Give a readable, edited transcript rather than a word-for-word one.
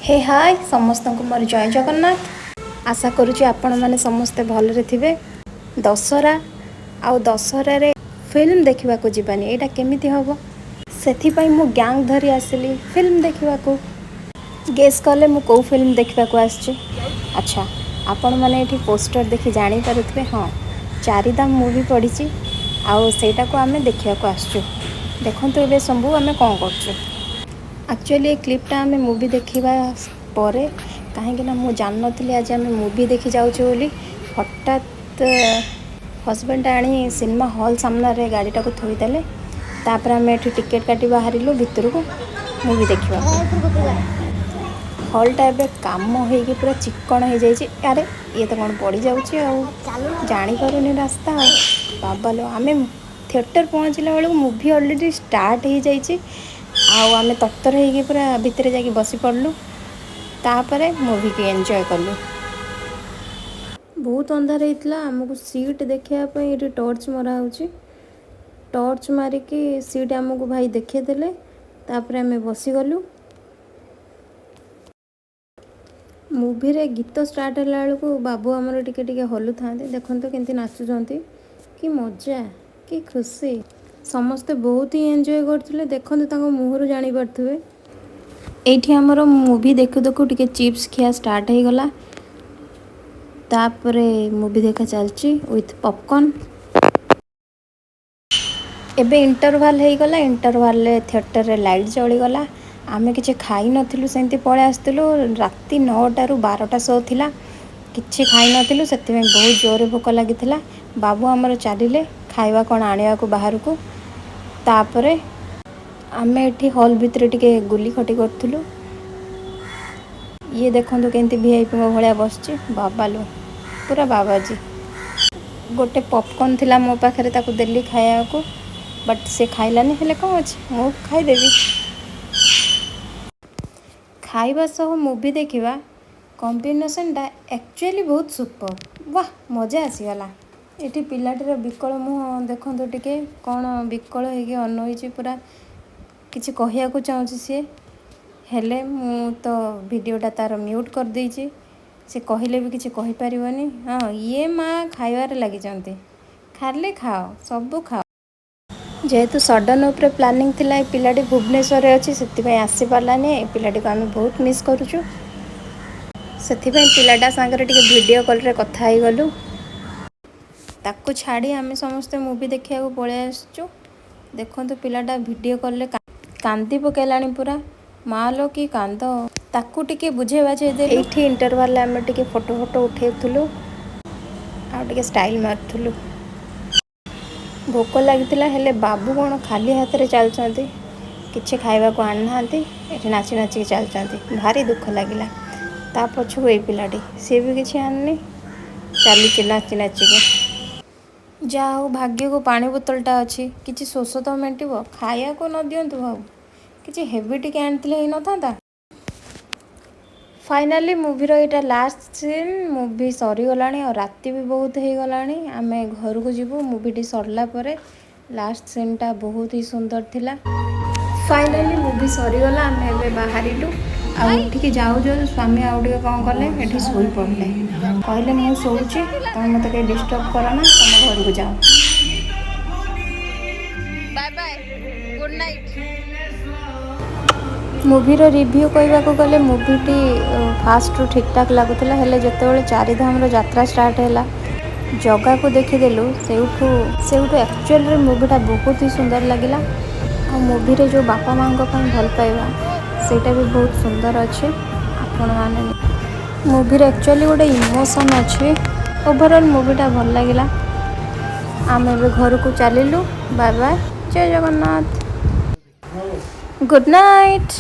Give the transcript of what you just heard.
ହେ high ସମସ୍ତଙ୍କୁ ମୋର ଜୟ ଜଗନ୍ନାଥ। ଆଶା କରୁଛି ଆପଣମାନେ ସମସ୍ତେ ଭଲରେ ଥିବେ। ଦଶହରା ଆଉ ଦଶହରାରେ ଫିଲ୍ମ ଦେଖିବାକୁ ଯିବାନି, ଏଇଟା କେମିତି ହେବ? ସେଥିପାଇଁ ମୁଁ ଗ୍ୟାଙ୍ଗ ଧରି ଆସିଲି ଫିଲ୍ମ ଦେଖିବାକୁ। ଗେସ୍ କଲେ ମୁଁ କେଉଁ ଫିଲ୍ମ ଦେଖିବାକୁ ଆସିଛି? ଆଚ୍ଛା, ଆପଣମାନେ ଏଠି ପୋଷ୍ଟର ଦେଖି ଜାଣିପାରୁଥିବେ। ହଁ, ଚାରିଧାମ ମୁଭି ପଡ଼ିଛି ଆଉ ସେଇଟାକୁ ଆମେ ଦେଖିବାକୁ ଆସିଛୁ। ଦେଖନ୍ତୁ ଏବେ ସବୁ ଆମେ କ'ଣ କରୁଛୁ। ଆକ୍ଚୁଆଲି ଏ କ୍ଲିପ୍ଟା ଆମେ ମୁଭି ଦେଖିବା ପରେ, କାହିଁକିନା ମୁଁ ଜାଣିନଥିଲି ଆଜି ଆମେ ମୁଭି ଦେଖି ଯାଉଛୁ ବୋଲି। ହଠାତ୍ ହଜବେଣ୍ଡ ଆଣି ସିନେମା ହଲ୍ ସାମ୍ନାରେ ଗାଡ଼ିଟାକୁ ଥୋଇଦେଲେ। ତାପରେ ଆମେ ଏଠି ଟିକେଟ୍ କାଟି ବାହାରିଲୁ ଭିତରକୁ ମୁଭି ଦେଖିବାକୁ। ହଲ୍ଟା ଏବେ କାମ ହେଇକି ପୁରା ଚିକ୍କଣ ହେଇଯାଇଛି। ଆରେ, ଇଏ ତ କ'ଣ ପଡ଼ିଯାଉଛି ଆଉ ଜାଣିପାରୁନି ରାସ୍ତା। ଆଉ ବାବାଲୋ, ଆମେ ଥିଏଟର୍ ପହଞ୍ଚିଲା ବେଳକୁ ମୁଭି ଅଲରେଡ଼ି ଷ୍ଟାର୍ଟ ହେଇଯାଇଛି ଆଉ ଆମେ ତରତର ହେଇକି ପୁରା ଭିତରେ ଯାଇକି ବସି ପଡ଼ିଲୁ। ତାପରେ ମୁଭିକି ଏନ୍ଜୟ କଲୁ। ବହୁତ ଅନ୍ଧାର ହେଇଥିଲା। ଆମକୁ ସିଟ୍ ଦେଖିବା ପାଇଁ ଏଠି ଟର୍ଚ୍ଚ ମରା ହେଉଛି। ଟର୍ଚ୍ଚ ମାରିକି ସିଟ୍ ଆମକୁ ଭାଇ ଦେଖେଇଦେଲେ। ତାପରେ ଆମେ ବସିଗଲୁ। ମୁଭିରେ ଗୀତ ଷ୍ଟାର୍ଟ ହେଲା ବେଳକୁ ବାବୁ ଆମର ଟିକେ ଟିକେ ହଲୁଥାନ୍ତି। ଦେଖନ୍ତୁ କେମିତି ନାଚୁଛନ୍ତି, କି ମଜା, କି ଖୁସି! ସମସ୍ତେ ବହୁତ ହିଁ ଏନ୍ଜୟ କରୁଥିଲେ। ଦେଖନ୍ତୁ, ତାଙ୍କ ମୁହଁରୁ ଜାଣିପାରୁଥିବେ। ଏଇଠି ଆମର ମୁଭି ଦେଖୁ ଦେଖୁ ଟିକେ ଚିପ୍ସ ଖିଆ ଷ୍ଟାର୍ଟ ହେଇଗଲା। ତାପରେ ମୁଭି ଦେଖା ଚାଲିଛି ୱିଥ୍ ପପକର୍ଣ୍ଣ। ଏବେ ଇଣ୍ଟରଭାଲ୍ ହେଇଗଲା। ଇଣ୍ଟରଭାଲ୍ରେ ଥିଏଟରରେ ଲାଇଟ୍ ଜଳିଗଲା। ଆମେ କିଛି ଖାଇନଥିଲୁ, ସେମିତି ପଳେଇ ଆସିଥିଲୁ। ରାତି 9ଟାରୁ 12ଟା ଶୋ ଥିଲା, କିଛି ଖାଇନଥିଲୁ, ସେଥିପାଇଁ ବହୁତ ଜୋରରେ ଭୋକ ଲାଗିଥିଲା। ବାବୁ ଆମର ଚାଲିଲେ ଖାଇବା କ'ଣ ଆଣିବାକୁ ବାହାରକୁ। ତାପରେ ଆମେ ଏଠି ହଲ୍ ଭିତରେ ଟିକେ ଗୁଲି ଖଟି କରୁଥିଲୁ। ଇଏ ଦେଖନ୍ତୁ କେମିତି ଭିଆଇପିଙ୍କ ଭଳିଆ ବସିଛି। ବାବାଲୋ, ପୁରା ବାବାଜୀ। ଗୋଟେ ପପକର୍ଣ୍ଣ ଥିଲା ମୋ ପାଖରେ, ତାକୁ ଦେଲି ଖାଇବାକୁ, ବଟ୍ ସେ ଖାଇଲାନି। ହେଲେ କ'ଣ ଅଛି, ମୁଁ ଖାଇଦେବି। ଖାଇବା ସହ ମୁଭି ଦେଖିବା କମ୍ବିନେସନ୍ଟା ଆକ୍ଚୁଆଲି ବହୁତ ସୁପର। ବାଃ, ମଜା ଆସିଗଲା। ଏଠି ପିଲାଟିର ବିକଳ ମୁହଁ ଦେଖନ୍ତୁ ଟିକେ, କ'ଣ ବିକଳ ହେଇକି ଅନଉଛି ପୁରା। କିଛି କହିବାକୁ ଚାହୁଁଛି ସିଏ, ହେଲେ ମୁଁ ତ ଭିଡ଼ିଓଟା ତାର ମ୍ୟୁଟ୍ କରିଦେଇଛି। ସେ କହିଲେ ବି କିଛି କହିପାରିବନି। ହଁ, ଇଏ ମା ଖାଇବାରେ ଲାଗିଛନ୍ତି। ଖାଲି ଖାଅ, ସବୁ ଖାଅ। ଯେହେତୁ ସଡ଼ନ୍ ଉପରେ ପ୍ଲାନିଂ ଥିଲା, ଏ ପିଲାଟି ଭୁବନେଶ୍ୱରରେ ଅଛି, ସେଥିପାଇଁ ଆସିପାରିଲାନି। ଏ ପିଲାଟିକୁ ଆମେ ବହୁତ ମିସ୍ କରୁଛୁ। ସେଥିପାଇଁ ପିଲାଟା ସାଙ୍ଗରେ ଟିକେ ଭିଡ଼ିଓ କଲ୍ରେ କଥା ହେଇଗଲୁ। ତାକୁ ଛାଡ଼ି ଆମେ ସମସ୍ତେ ମୁଭି ଦେଖିବାକୁ ପଳେଇ ଆସିଛୁ। ଦେଖନ୍ତୁ, ପିଲାଟା ଭିଡ଼ିଓ କଲ୍ରେ କାନ୍ଦି ପକାଇଲାଣି ପୁରା। ମା ଲୋ, କି କାନ୍ଦ! ତାକୁ ଟିକେ ବୁଝେଇ ବାଝେଇ ଦେଲୁ। ଏଇଠି ଇଣ୍ଟରଭାଲରେ ଆମେ ଟିକେ ଫଟୋ ଫଟୋ ଉଠେଇଥିଲୁ ଆଉ ଟିକେ ଷ୍ଟାଇଲ୍ ମାରୁଥିଲୁ। ଭୋକ ଲାଗିଥିଲା, ହେଲେ ବାବୁ କ'ଣ ଖାଲି ହାତରେ ଚାଲୁଛନ୍ତି? କିଛି ଖାଇବାକୁ ଆଣିନାହାନ୍ତି, ଏଠି ନାଚି ନାଚିକି ଚାଲୁଛନ୍ତି। ଭାରି ଦୁଃଖ ଲାଗିଲା। ତା ପଛକୁ ଏଇ ପିଲାଟି, ସିଏ ବି କିଛି ଆଣିନି, ଚାଲୁଛି ନାଚି ନାଚିକି। ଯାହା ହଉ, ଭାଗ୍ୟକୁ ପାଣି ବୋତଲଟା ଅଛି, କିଛି ଶୋଷ ତ ମେଣ୍ଟିବ। ଖାଇବାକୁ ନ ଦିଅନ୍ତୁ ଭାଉ, କିଛି ହେଭି ଟିକେ ଆଣିଥିଲେ ହେଇନଥାନ୍ତା? ଫାଇନାଲି ମୁଭିର ଏଇଟା ଲାଷ୍ଟ ସିନ୍। ମୁଭି ସରିଗଲାଣି ଆଉ ରାତି ବି ବହୁତ ହେଇଗଲାଣି। ଆମେ ଘରକୁ ଯିବୁ ମୁଭିଟି ସରିଲା ପରେ। ଲାଷ୍ଟ ସିନ୍ଟା ବହୁତ ହି ସୁନ୍ଦର ଥିଲା। ଫାଇନାଲି ମୁଭି ସରିଗଲା, ଆମେ ଏବେ ବାହାରିଲୁ। ଆଉ ଉଠିକି ଯାଉ ଯାଉ ସ୍ୱାମୀ ଆଉ ଟିକେ କ'ଣ କଲେ, ଏଠି ଶୋଇ ପଡ଼ିଲେ। କହିଲେ, "ମୁଁ ଶୋଉଛି, ତମେ ମୋତେ କେହି ଡିଷ୍ଟର୍ବ କର ନା, ତମ ଘରକୁ ଯାଅ।" Bye bye, good night. ମୁଭିର ରିଭ୍ୟୁ କହିବାକୁ ଗଲେ ମୁଭିଟି ଫାଷ୍ଟରୁ ଠିକ୍ଠାକ୍ ଲାଗୁଥିଲା। ହେଲେ ଯେତେବେଳେ ଚାରିଧାମର ଯାତ୍ରା ଷ୍ଟାର୍ଟ ହେଲା, ଜଗାକୁ ଦେଖିଦେଲୁ, ସେଇଠୁ ସେଇଠୁ ଆକ୍ଚୁଆଲିରେ ମୁଭିଟା ବହୁତ ହି ସୁନ୍ଦର ଲାଗିଲା। ଆଉ ମୁଭିରେ ଯେଉଁ ବାପା ମାଆଙ୍କ ପାଇଁ ଭଲ ପାଇବା, ସେଇଟା ବି ବହୁତ ସୁନ୍ଦର ଅଛି। ଆପଣମାନେ ମୁଭିରେ ଆକ୍ଚୁଆଲି ଗୋଟେ ଇମୋସନ୍ ଅଛି। ଓଭରଅଲ୍ ମୁଭିଟା ଭଲ ଲାଗିଲା। ଆମେ ଏବେ ଘରକୁ ଚାଲିଲୁ। ବାଏ ବାଏ, ଜୟ ଜଗନ୍ନାଥ, ଗୁଡ୍ ନାଇଟ୍।